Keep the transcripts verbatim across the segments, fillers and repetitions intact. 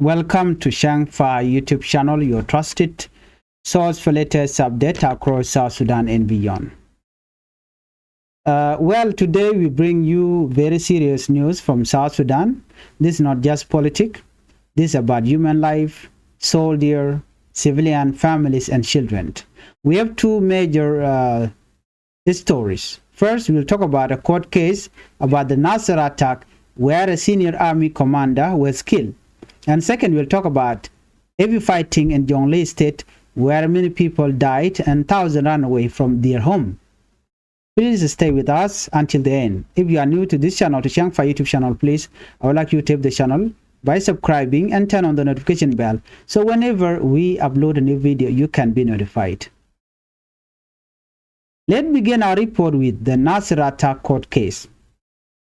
Welcome to Changfa YouTube channel, your trusted source for latest update across South Sudan and beyond. Uh, well, today we bring you very serious news from South Sudan. This is not just politic. This is about human life, soldier, civilian, families, and children. We have two major uh, stories. First, we'll talk about a court case about the Nasser attack where a senior army commander was killed. And second, we'll talk about heavy fighting in Jonglei State where many people died and thousands ran away from their home. Please stay with us until the end. If you are new to this channel, to Changfa YouTube channel, please, I would like you to tap the channel by subscribing and turn on the notification bell. So whenever we upload a new video, you can be notified. Let's begin our report with the Nasser attack court case.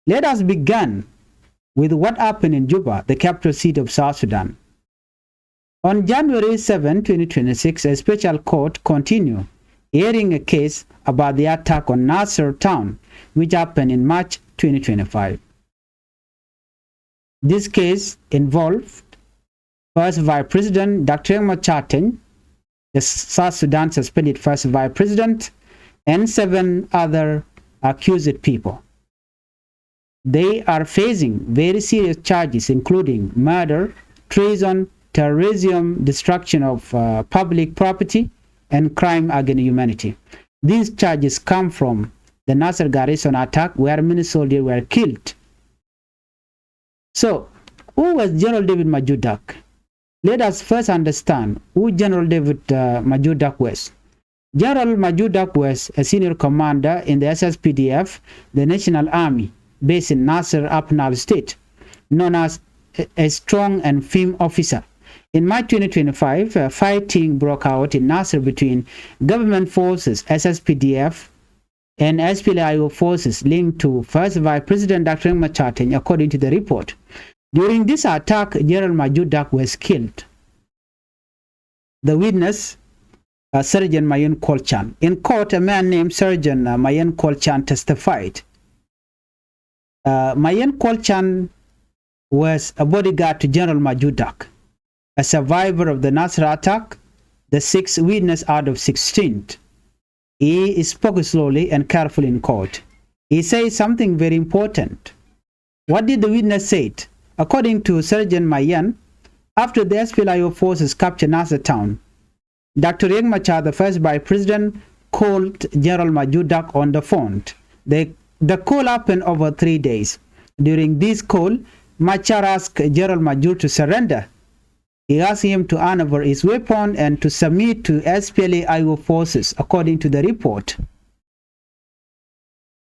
Let us begin with what happened in Juba, the capital city of South Sudan. On January seventh, twenty twenty-six, a special court continued hearing a case about the attack on Nasser town, which happened in March twenty twenty-five. This case involved First Vice President Doctor Riek Machar Teny, the South Sudan suspended First Vice President, and seven other accused people. They are facing very serious charges, including murder, treason, terrorism, destruction of uh, public property, and crime against humanity. These charges come from the Nasser garrison attack, where many soldiers were killed. So, who was General David Majur Dak? Let us first understand who General David uh, Majur Dak was. General Majur Dak was a senior commander in the S S P D F, the national army, based in Nasser, Upper Nile State, known as a, a strong and firm officer. In March twenty twenty-five, uh, fighting broke out in Nasser between government forces, S S P D F, and S P L A I O forces linked to First Vice President Doctor Riek Machar Teny, according to the report. During this attack, General Majur Dak was killed. The witness, uh, Sergeant Mayen Kolchan. In court, a man named Sergeant uh, Mayen Kolchan testified. Uh, Mayen Kolchan was a bodyguard to General Majur Dak, a survivor of the Nasser attack, the sixth witness out of sixteen. He spoke slowly and carefully in court. He said something very important. What did the witness say? According to Sergeant Mayen, after the S P L A I O forces captured Nasser town, Doctor Riek Machar, the first vice president, called General Majur Dak on the phone. The, the call happened over three days. During this call, Machar asked General Majur to surrender. He asked him to hand over his weapon and to submit to S P L A I O forces, according to the report.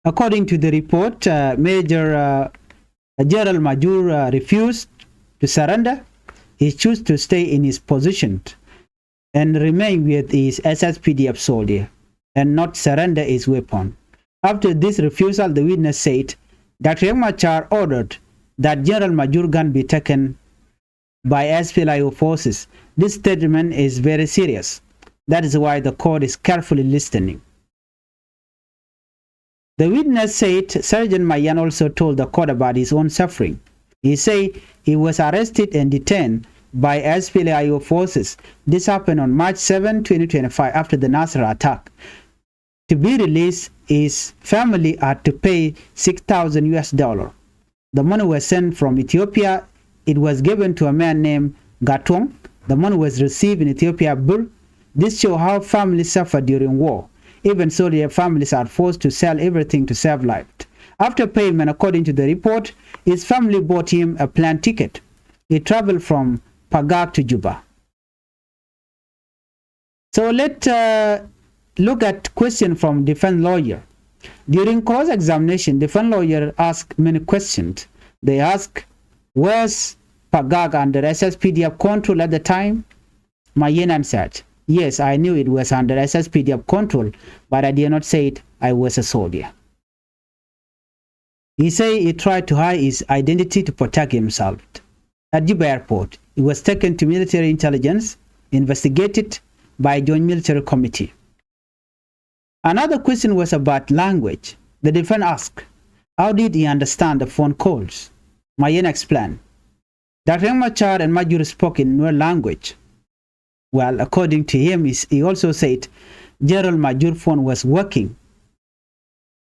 According to the report, uh, Major uh, General Majur uh, refused to surrender. He chose to stay in his position and remain with his S S P D F soldier and not surrender his weapon. After this refusal, the witness said that Riek Machar ordered that General Majur gun be taken by S P L A I O forces. This statement is very serious. That is why the court is carefully listening. The witness said Sergeant Mayen also told the court about his own suffering. He said he was arrested and detained by S P L A I O forces. This happened on March seventh, twenty twenty-five, after the Nasser attack. To be released, his family had to pay six thousand U S dollar. The money was sent from Ethiopia. It was given to a man named Gatwang. The money was received in Ethiopia birr. This shows how families suffer during war. Even so, their families are forced to sell everything to save life. After payment, according to the report, his family bought him a plane ticket. He traveled from Pagak to Juba. So let uh, look at question from defense lawyer. During cross-examination, defense lawyer asked many questions. They asked, was Pagak under S S P D F control at the time? Mayen answered, yes, I knew it was under S S P D F control, but I did not say it, I was a soldier. He said he tried to hide his identity to protect himself. At Juba airport, he was taken to military intelligence, investigated by a joint military committee. Another question was about language. The defense asked, how did he understand the phone calls? Mayen explained, Doctor Riek Machar and Majur spoke in Nuer language. Well, according to him, he also said General Majur phone was working.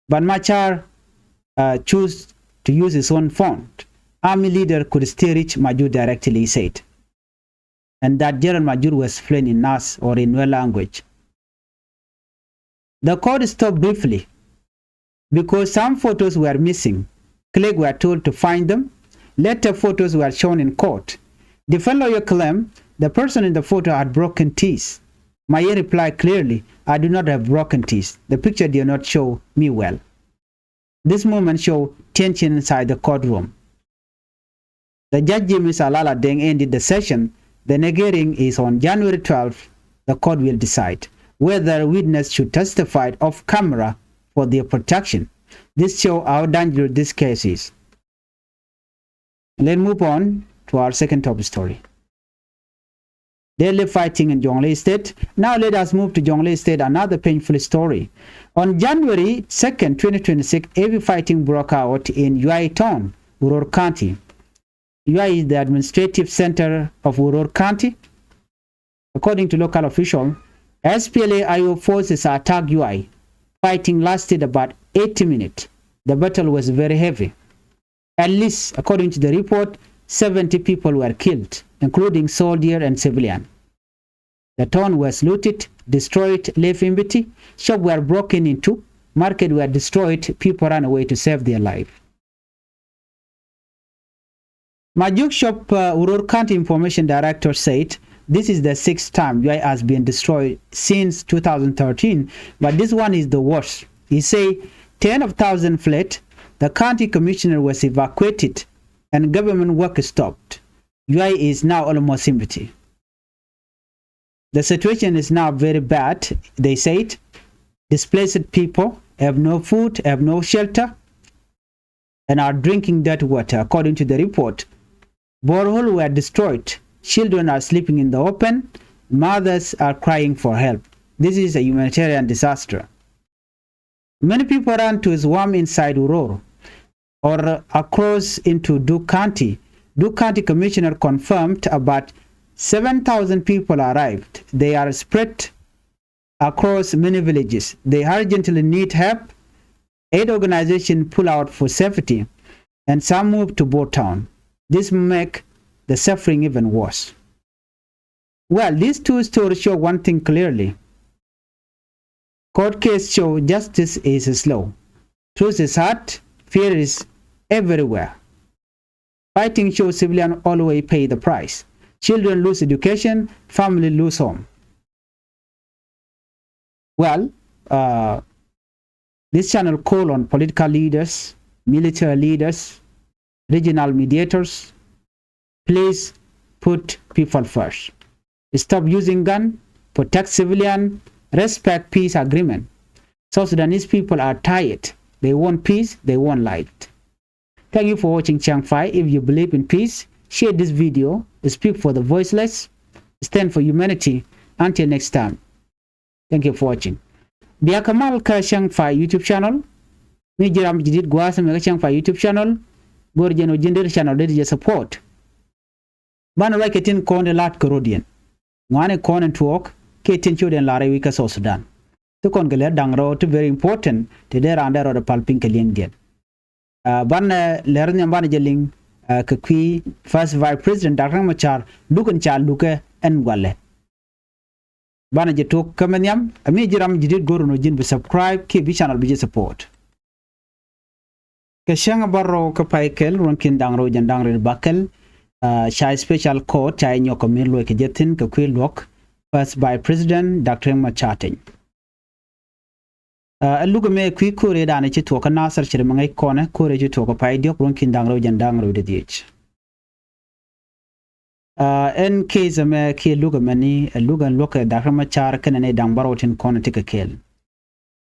But Machar uh, chose to use his own phone. Army leader could still reach Majur directly, he said. And that General Majur was fluent in Nas or in Nuer language. The court stopped briefly because some photos were missing. Click were told to find them. Later photos were shown in court. Defense lawyer claimed the person in the photo had broken teeth. Mayen replied clearly, "I do not have broken teeth. The picture did not show me well." This moment showed tension inside the courtroom. The judge, James Alala Deng, ended the session. The next hearing is on January twelfth. The court will decide whether witness should testify off camera for their protection. This show how dangerous this case is. Let's move on to our second top story. Deadly fighting in Jonglei State. Now let us move to Jonglei State, another painful story. On January second, twenty twenty-six, heavy fighting broke out in Yuai Town, Uror County. Yuai is the administrative center of Uror County. According to local official, S P L A I O forces attacked Yuai. Fighting lasted about eighty minutes. The battle was very heavy. At least, according to the report, seventy people were killed, including soldier and civilian. The town was looted, destroyed, left empty. Shops were broken into, market were destroyed, people ran away to save their life. Majuk Shop, uh, Uror County Information Director said this is the sixth time Yuai has been destroyed since two thousand thirteen, but this one is the worst. He say ten of thousand fled, the county commissioner was evacuated, and government work stopped. Yuai is now almost empty. The situation is now very bad, they said. Displaced people have no food, have no shelter, and are drinking dirty water, according to the report. Boreholes were destroyed. Children are sleeping in the open. Mothers are crying for help. This is a humanitarian disaster. Many people ran to swamp inside Uror or across into Duk County. Duk County Commissioner confirmed about seven thousand people arrived. They are spread across many villages. They urgently need help. Aid organization pull out for safety, and some move to Bor Town. This make the suffering even worse. Well, these two stories show one thing clearly. Court case show justice is slow. Truth is hard. Fear is everywhere. Fighting show civilian always pay the price. Children lose education, family lose home. Well, uh, this channel call on political leaders, military leaders, regional mediators, please put people first. Stop using gun, protect civilian, respect peace agreement. South Sudanese people are tired. They want peace, they want light. Thank you for watching Chang Fai. If you believe in peace, share this video, speak for the voiceless, stand for humanity. Until next time. Thank you for watching. Bia kɛ mal kä Chang Fai YouTube channel. Mi ji̱ ram jidit gua̱a̱th mɛ kä Chang Fai YouTube channel. Go̱r jɛn ɔ ji̱n der channel der jɛ support. Banɛ ruac kɛ tin kɔn di lat kɛ rot yɛn. Ŋuani kɔn in tuɔɔk kiɛ tin ciötdiɛn lar rɛy wi̱c kä South Sudan. Ti kɔn kɛ lɛr da̱ŋ rɛw ti very important ti dee raan dee rɔɔdɛ pal piny kɛ li̱eŋdiɛn. Ah, banɛ lɛr nhiam banɛ jɛ liŋ, ah, kɛ kui̱ First Vice President Doctor Riek Machar luk in ca lukɛ ɛn gualɛ. Banɛ jɛ tok kä mɛ nhiam, ami ji̱ ram ji̱ dit go̱r nɔ ji̱n bi subscribe kiɛ bi channel bi jɛ support. Kɛ cäŋ bärɔw kä pay kɛl ruɔ̱n ki̱n da̱ŋ rɛw jɛn da̱ŋ rɛw bakɛl, ah, ca special court ca nyɔk kɛ min luɔc kɛ jɛ thi̱n kɛ kui̱ luɔk First Vice President Doctor Riek Machar Teny. Ah, ɛ luk ɛmɛ kui̱ ko̱rɛ danɛ ci tuɔk kä Nasir cɛ ri mɛ ŋäc kɔnɛ ko̱rɛ ci tuɔk kä pay diɔk ruɔ̱n ki̱n da̱ŋ rɛw jɛn da̱ŋ rɛw di dhiec. Ah, ɛn case ɛmɛ kiɛ luk ɛmɛni, ɛ luk ɛn luɔk kɛ Doctor Riek Machar kɛnɛ ni da̱ŋ bärɔw tin kɔn ti kɛ kɛɛl.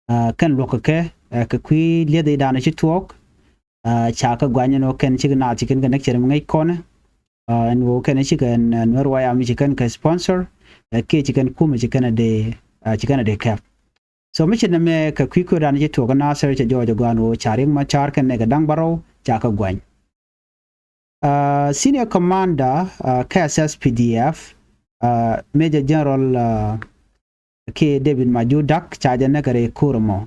Ah, kɛn luɔk kɛ, ah, kɛ kui̱ lieth i̱ da̱a̱n ci tuɔɔk, ah, ca kɛ guany ɛn ɣöö kɛn cikɛ naath ci kɛn kɛ näk cɛ ri mi ŋäc kɔnɛ. Ah, ɛn ɣöö kɛn cikɛ ɛn, ah, Nuɛr White Army ci kɛn kɛ sponsor, ah, kiɛ ci kɛn kumɛ ci kɛn ɛ dee, ah, ci kɛn ɛ dee kɛp. So mi ci nɛmɛ kɛ kui̱ kui̱ da̱a̱n ci tuɔɔk kä Nasir cɛ jɔɔc ɛ gua̱a̱n ɣöö ca Riek Machar kɛn nɛkɛ da̱ŋ bärɔw ca kɛ guany. Uh, senior commander uh, kä SSPDF, uh, Major General uh, kɛ David Majur Dak ca jɛ näk rɛy ko̱r ɛmɔ.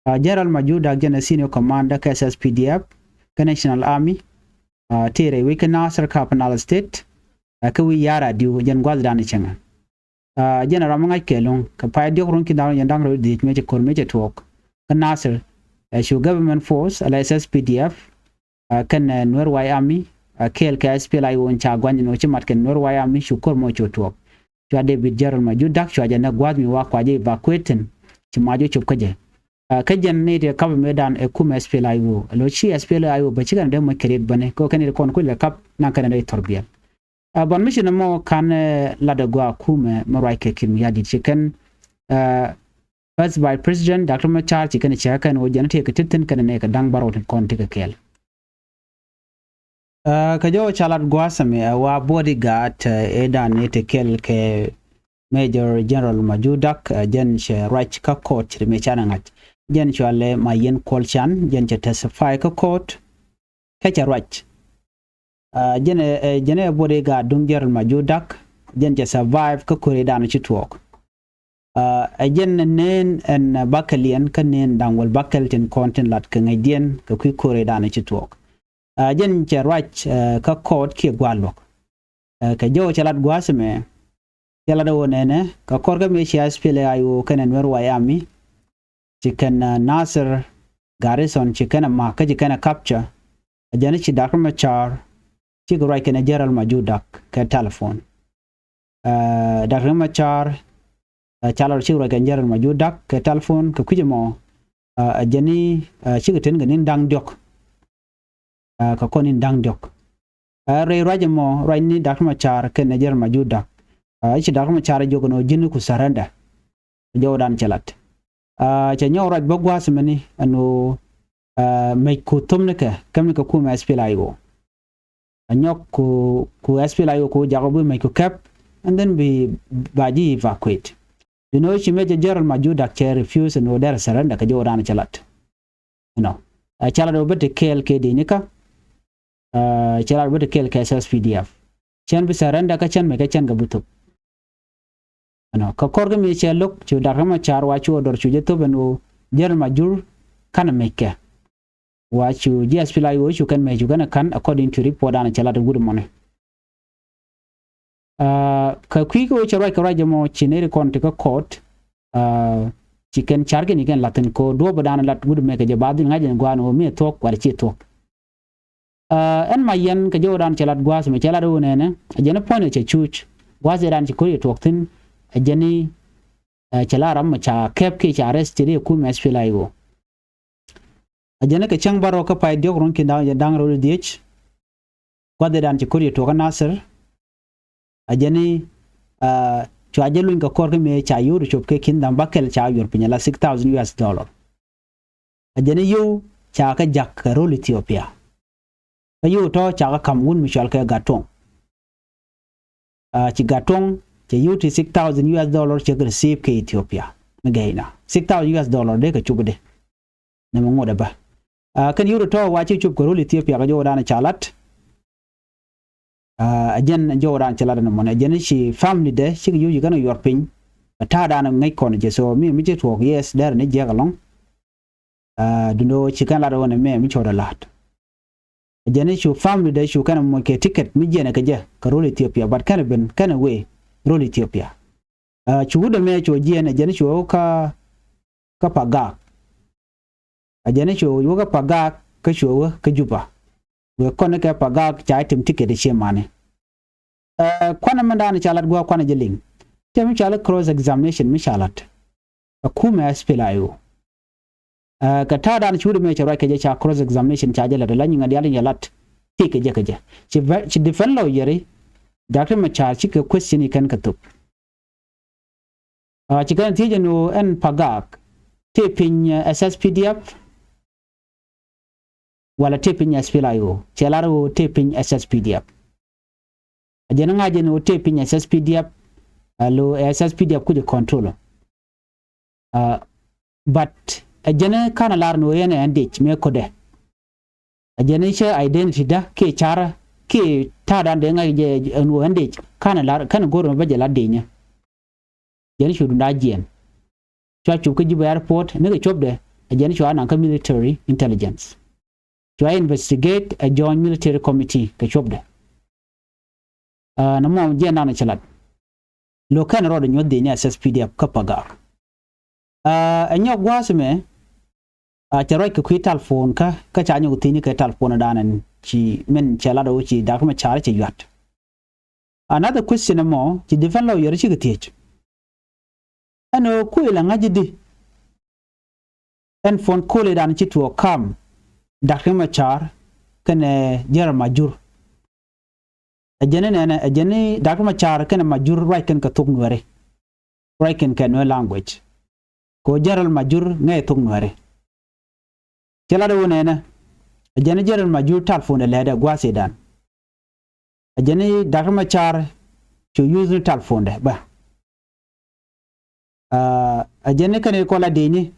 Uh, General Majur Dak jɛn ɛ senior commander kä SSPDF kä National Army, uh, tëë rɛy wec kä Nasir kä Upper Nile State, uh, kä wi̱i̱ ya̱r adiw jɛn gua̱thdan cäŋɛ. Uh, jɛn ɛ ram mi ŋa̱c kɛ ɛlɔ̱ŋ kɛ pay diɔ̱k ruɔ̱n ki̱n da̱ŋ rɛw jɛn da̱ŋ rɛw dhiec mëë cɛ ko̱r mëë cɛ tuɔɔk kä Nasir. Uh, cu government force ala SSPDF uh, kɛnɛ Nuer White Army, uh, kɛɛl kɛ SPLA-IO in ca gua̱ny ni ɣöö ci mat kɛnɛ Nuer White Army, cu ko̱r mɔ cu tuɔɔk. Cua David General Majur Dak cua jɛ näk gua̱a̱th mi wa kua jɛ evacuate thi̱n, ci mac jɛ cop kä jɛ. Uh, kä jɛn ni ti kap mëëdan ɛ kumɛ SPLA-IO. Lo ci SPLA-IO bä ci kɛn dee moc kɛ riɛk bäni kɛ kɛn ti kɔn kui̱ lɛ kap naŋ kɛn dee thɔr biɛl. Uh, ban mi ci nɛ mɔ kan, uh, lat ɛ gɔaa kumɛ mɛ ruac kɛ Kiir Mayardit ci kɛn, uh, First Vice President Doctor Machar ci kɛn cɛ kɛn wä jɛn tëë kɛ ti thi̱n kɛn nɛ kɛ da̱ŋ bärɔw tin kɔn ti kɛ kɛɛl. Uh, kɛ jɔw ca lat gua̱a̱th ɛmɛ, uh, wa bodyguard, uh, ëëdan ni ti kɛɛl kɛ Major General Majur Dak, uh, jɛn cɛ ruac kä court ri mi canɛ ŋa̱c. Jɛn cɔalɛ Mayen Kuol Can, jɛn cɛ testify kä court. Kä cɛ ruac. Uh, jɛn ɛ, ɛ, jɛn ɛ bodyguard duŋ General Majur Dak, jɛn cɛ survive kä ko̱r ëëdan ci tuɔɔk. Uh, ɛ jɛn neen ɛn bäkɛliɛn kä neen da̱ŋ wäl bäkɛl tin kɔn tin lat kɛ ŋäcdiɛn kɛ kui̱ ko̱r ëëdan ci tuɔɔk. Uh, jɛn cɛ ruac, uh, kä court kiɛ gua̱a̱r luɔ̱k. Uh, kɛ jɔw cɛ lat gua̱a̱th ɛmɛ, cɛ lat ɛ ɣöö nɛnɛ kɛ kɔr kä mëë cia SPLA-IO kɛnɛ Nuer White Army, ci kɛn, uh, Nasir garrison ci kɛn ɛ mak kä ci kɛn ɛ capture. Ɛ jɛn ci Doctor Machar cikɛ ruac kɛnɛ General Majur Dak kɛ telephone. Uh, Doctor Machar, uh, ca lat ɔ cikɛ ruac kɛnɛ General Majur Dak kɛ telephone kɛ kui̱c ɛmɔ, uh, ɛ jɛn, uh, cikɛ ten kɛ ni̱n da̱ŋ diɔ̱k. Uh, kɛ kɔn ni̱n da̱ŋ diɔ̱k. Uh, rɛy ruac ɛmɔ, ruac ni Doctor Machar kɛnɛ General Majur Dak. Uh, ci Doctor Machar jiök ɛn ɣöö ji̱n ku surrender. Jɔwdan cɛ lat. Uh, cɛ nyɔk ruac bä gua̱a̱th mɛni ɛn ɣöö, uh, mec ku thömnikɛ, kɛmnikɛ kumɛ SPLA-IO. A nyɔk ku, ku SPLA-IO ku jak ɔ bi mec ku kɛp, and then bi ba ji̱ evacuate. You know, ci mec General Majur Dak cɛ refuse ɛn ɣöö derɛ surrender kɛ jɔwdan cɛ lat. You know, uh, cɛ lat ɔ bä ti kɛɛl kɛ dee nikä, uh, cɛ lat ɔ bä ti kɛɛl kɛ SSPDF. Cɛn bi surrender kä cɛn mec kä cɛn kɛ bi thop. You know, kɛ kɔr kä mi cɛ lo̱k cu Doctor Machar wa cu ɔ dɔr cu jɛ thop ɛn ɣöö General Majur ka̱n ɛ mec kɛ. Wa cu ji̱ SPLA-IO cu kɛn mec cu kɛn ɛ ka̱n according to report dan cɛ lat ɛ wut ɛmɔni. Uh, kɛ kui̱ kɛ ɣöö cɛ ruac kɛ ruac ɛmɔ ci neri kɔn ti kä court, uh, ci kɛn car kɛn ci kɛn la̱thin kɛ ɣöö duɔ̱ɔ̱p ɛ dan lat wut ɛmɛ kɛ jɛ ba dhil ŋa̱c ɛn gua̱a̱n ɣöö mi ɛ thuɔ̱k wala ci thuɔ̱k. Uh, ɛn Mayen kɛ jɔwdan cɛ lat gua̱a̱th mɛ cɛ lat ɣöö nɛnɛ ɛ jɛn ɛ puɔ̱ny ɛ cɛ cuuc gua̱a̱th ëëdan ci ko̱r yɛ tuɔɔk thi̱n. Ɛ jɛn i̱, uh, cɛ la ram mɛ ca kɛp kiɛ ca arrest ti ri ɛ kumɛ SPLA-IO. Ɛ jɛn i̱ kɛ cäŋ bärɔw kä pay diɔ̱k ruɔ̱n ki̱n da̱ŋ, da̱ŋ rɛw di dhiec. Gua̱th ëëdan ci ko̱r yɛ tuɔɔk kä Nasir. Ɛ jɛn i̱, uh, cua jɛ luny kɛ kɔr kä mëë ca yio̱w ti cop kɛ ki̱n dha̱m bäkɛl ca yuɔr piny ala six thousand US dollar. Ɛ jɛn i̱ yio̱w ca kɛ jak kɛ ro̱l Ethiopia. Kä yio̱w tɔ̱ ca kɛ ka̱m wut mi cɔal kɛ Gattuoŋ. Uh, ci Gattuoŋ cɛ yio̱w ti six thousand US dollar cɛ kɛ receive kɛ Ethiopia. Mi gɛy na six thousand US dollar dee kɛ cop dee. Nɛ mi ŋot ɛ bä. Uh, kɛn yio̱w tɔ̱ wa ci cop kɛ ro̱l Ethiopia kɛ jɔwdan ca lat. Uh, ɛ jɛn jɔwdan cɛ lat ɛn mɔnɛ ɛ jɛn ci family dɛ cikɛ yio̱w ci kɛn yuɔr piny. Ɛ ta̱a̱ dan ŋäc kɔn jɛ so mi mi ci tuɔɔk yes dɛr ni jiɛk ɛlɔ̱ŋ. Uh, dundo ci kɛn lat ɣöö nɛ mɛ mi cɔɔdɛ la̱t. Ɛ jɛn i̱ cu family dɛ cu kɛn ɛ moc kɛ ticket mi jiɛn ɛ kɛ jɛ kɛ ro̱l Ethiopia, but kɛn ɛ ben kɛn ɛ wee ro̱l Ethiopia. Uh, cu wut ɛmɛ cu jiɛn ɛ jɛn i̱ cu kä, kä Pagak. Ɛ jɛn i̱ cu wä kä Pagak kä cu wä kä Juba. Wee kɔn i̱ kɛ Pagak ca i̱ tim ticket i̱ cie mani. Uh, kuanɛ mɛn da̱a̱n ca lat gua̱a̱k kuanɛ jɛ liŋ. Cɛ mi ca lat cross examination mi ca lat. Ɛ kumɛ SPLA-IO. Uh, kɛ ta̱a̱ da̱a̱n ci wut ɛmɛ cɛ ruac kɛ jɛ ca cross examination ca jɛ lat ala nyiŋ a diaal in yɛ lat. Ti kɛ jɛ kɛ jɛ. Ci vɛ-, ci defend lawyer i̱ Doctor Machar cikɛ question i̱ kɛn kɛ thop. Uh, ci kɛn thiec ɛn ɣöö ɛn Pagak tëë piny, uh, SSPDF. Wala tëë piny SPLA-IO. Cɛ lar ɣöö tëë piny SSPDF. Ɛ jɛn ŋa̱c ɛn ɣöö tëë piny SSPDF. Alo SSPDF kucɛ control. Uh, but ɛ jɛn ka̱n a lar ɛn ɣöö yɛn ɛ ɛn dic mëë ko̱dɛ. Ɛ jɛn cɛ identity dä kiɛ carä kiɛ ta̱a̱dan dee ŋa̱c jɛ ɛn ɣöö ɛn dec ka̱n ɛ la̱r, ka̱n ɛ go̱r ɛmɛ bä jɛ la̱r dec nyɛ. Jɛn cu duŋda jiɛɛn. Cua cop kä Juba airport nikɛ cuɔpdɛ, ɛ jɛn cua naŋ kä military intelligence. Cua investigate ɛ joint military committee kɛ cuɔpdɛ. Aa, nɔmɔ jiɛɛndan cɛ lat. Lo̱k kɛn rɔɔdɛ nyuɔ̱th dec ni S S P D F kä Pagak. Aa, ɛ nyɔk gua̱a̱th mɛ, aa, cɛ ruac kɛ kui̱ telephone kä, kä ca nyɔk thi̱n kɛ telephone dan ɛn ci min cɛ lat ɣöö ci Dak Riek Machar cɛ yuat. Another question ɛmɔ ci defense lawyer cikɛ thiec. Ɛn ɣöö kui̱ la ŋa̱c i̱di ɛn phone call i̱dan ci tuɔɔk ka̱m Dak Riek Machar kɛnɛ General Majur. Ɛ jɛn i̱ nɛnɛ, ɛ jɛn i̱ Dak Riek Machar kɛnɛ Majur ruac kɛn kɛ thok Nuɛri. Ruac kɛn kɛ Nuer language. Kɛ ɣöö General Majur ŋäc thok Nuɛri. Cɛ lat ɛ ɣöö nɛnɛ, ɛ jɛn i̱ General Majur telephone ɛ lɛ̱tdɛ gua̱a̱th i̱dan. Ɛ jɛn i̱ Dak Riek Machar cu use ni telephone dɛ bä. Aa, ɛ jɛn i̱ kɛn i̱ kɔl a dec ni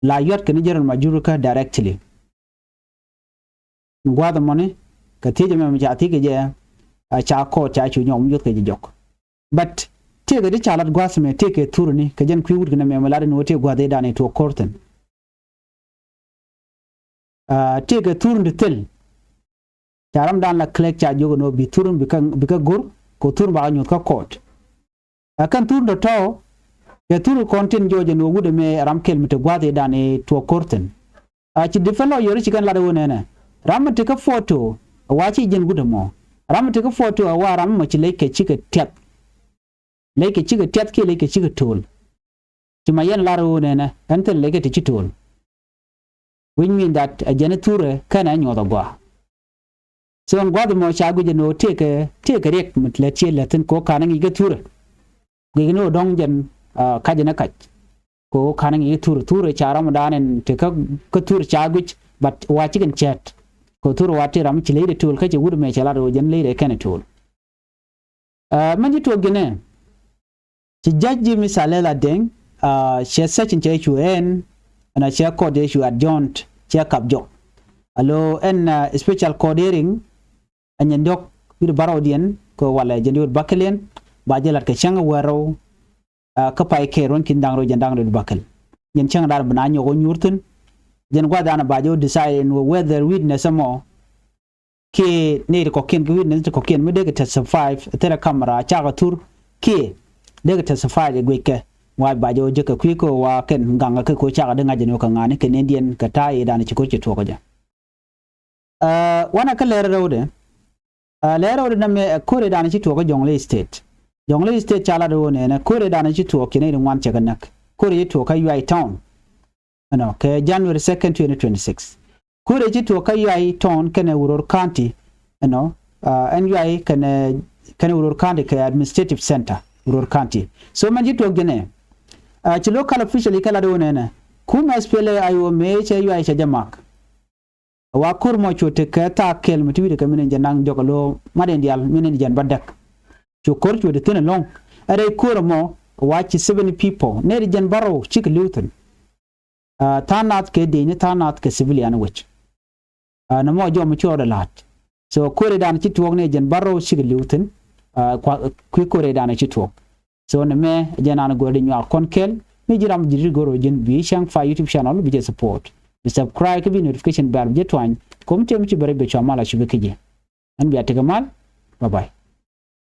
la yuat kɛn i̱ General Majur kä directly. Gua̱a̱th ɛmɔni kɛ thiec ɛmɛ mi ca thiec kɛ jɛ, a ca court ca cu nyɔk mi yuɔth kɛ jɛ jɔk. But tëëkɛ di ca lat gua̱a̱th ɛmɛ tëëkɛ thurni kɛ jɛn kui̱ wut kɛn ɛmɛ mi lat in wä tëëk gua̱a̱th i̱dan i̱ tuɔɔk court thi̱n. Aa, tëëkɛ thurni ti thil. Ca ramdan la clerk ca jiök ɛn ɣöö bi thurni bi kä, bi kä go̱r kɛ thurni ba kɛ nyuɔ̱th kä court. Ɛ kɛn thurni tɔ̱tɔ̱ kɛ thurni kɔn tin jɔɔc ɛn ɣöö wut ɛmɛ ram kɛl mi te gua̱a̱th i̱dan i̱ tuɔɔk court thi̱n. A ci defense lawyer ci kɛn lat ɛ ɣöö nɛnɛ, ram mi te kä photo ɛ wa ci jiɛn wut ɛmɔ. Ram mi te kä photo ɛ wa ram mɔ ci lec kɛ cikɛ tiɛth. Lec kɛ cikɛ tiɛth kiɛ lec kɛ cikɛ to̱o̱l. Ci ma yɛn lar ɣöö nɛnɛ ɛn thil lec kɛ ti ci to̱o̱l. Which mean that ɛ jɛn i̱ thurɛ kɛnɛ nyuɔth agɔaa. So ɛn gua̱th ɛmɔ ca guic ɛn ɣöö tëëkɛ, tëëkɛ riɛk mi lät cië lät thi̱n kɛ ɣöö ka̱n ɛ ŋi̱i̱c kä thurɛ. Guic ɛn ɣöö dɔ̱ŋ jɛn, aa, ka̱c ɛn ɛ ka̱c. Kɛ ɣöö ka̱n ɛ ŋi̱i̱c kä thurɛ, thurɛ ca ramdan ɛn te kä, kä thurɛ ca guic, but wa cikɛn cɛɛt. Kɛ ɣöö thurɛ wa tëë ram ci ley dee to̱o̱l kä cɛ wut ɛmɛ cɛ lat ɣöö jɛn ley dee kɛn ɛ to̱o̱l. Aa, mɛn ci tuɔɔk ji̱n ɛ, ci judge ji̱ mi Saleh Ladeng, aa, cɛ session cɛ cu ɛn, ɛn a cɛ court ɛ cu adjourned, cɛ kap jɔk. Alo ɛn, aa, special court hearing, ɛ nyɛn diɔ̱k wi̱cdɛ bärɔwdiɛn kɛ walɛ jɛn diɔ̱k wi̱cdɛ bäkɛliɛn, ba jɛ la̱t kɛ cäŋ wäl rɛw, aa, kä pay kɛɛl ruɔ̱n ki̱n da̱ŋ rɛw jɛn da̱ŋ rɛw wi̱cdɛ bäkɛl. Nyɛn cäŋ da̱r bi na nyɔk ɣä nyuur thi̱n. Jɛn gua̱thdan ba jɛ wä decide in whether witness ɛmɔ kiɛ nɛy ti kɔ̱kiɛn, kɛ witness ti kɔ̱kiɛn mi dee kɛ testify thilɛ camera cakɛ thur kiɛ dee kɛ testify ɛ guickɛ. Wa ba jɛ wä jek kɛ kui̱ kä wa kɛn gaŋ kɛ ko̱ cakɛ dee ŋa̱c jɛ ni wä kɛ ŋa̱ni kɛ nɛndiɛn kɛ ta̱a̱ i̱dan ci ko̱ ci tuɔɔk kɛ jɛ. Aa, wanɛ kä lɛr rɛwdɛ. Aa, lɛr rɛwdɛ nɛmɛ ɛ ko̱r i̱dan ci tuɔɔk kä Jonglei State. Jonglei State ca lat ɣöö nɛnɛ ko̱r i̱dan ci tuɔɔk ci nɛy ti ŋuan cɛ kɛ näk. Ko̱r ci tuɔɔk kä Yuay Town. Ɛnɔ, kɛ January second, twenty twenty-six. Ko̱rɛ ci tuɔɔk kä Yuay Town kɛnɛ Uror County, ɛnɔ, aa, ɛn Yuay kɛnɛ, kɛnɛ Uror County kɛ administrative center, Uror County. So mɛn ci tuɔɔk jɛnɛ, aa, ci local official kɛ lat ɣöö nɛnɛ, kumɛ S P L A I O mëë cɛ Yuay cɛ jɛ mak. Wa ko̱r mɔ cu tekɛ thaak kɛl mi ti wi̱cdɛ kɛ min in jɛ naŋ jɔk alo mat in diaal min in jɛn bä däk. Cu ko̱r cu te thi̱n ɛlɔ̱ŋ. Ɛ rɛy ko̱r ɛmɔ wa ci seventy people. Nɛy ti jɛn bärɔw cikɛ li̱w thi̱n. Aa, tha̱a̱ŋ nath kɛ diecni, tha̱a̱ŋ nath kɛ civilian wec. Aa, nɔmɔ jɔm mi ci rɔɔdɛ la̱a̱t. So ko̱r i̱dan ci tuɔɔk ni jɛn bärɔw cikɛ li̱w thi̱n. Aa, kua, kui̱ ko̱r i̱dan ci tuɔɔk. So nɛmɛ jɛn an go̱r di nyuak kɔn kɛl. Mi ji̱ ram ji̱ di go̱r ɣöö ji̱n bi cäŋ fa YouTube channel bi jɛ support. Bi subscribe kä bi notification bell bi jɛ tuany. Kom tëë mi ci bɛ rɛc bɛ cua mal a cupi kä ji̱. Ɛn bia tekɛ mal. Bye bye.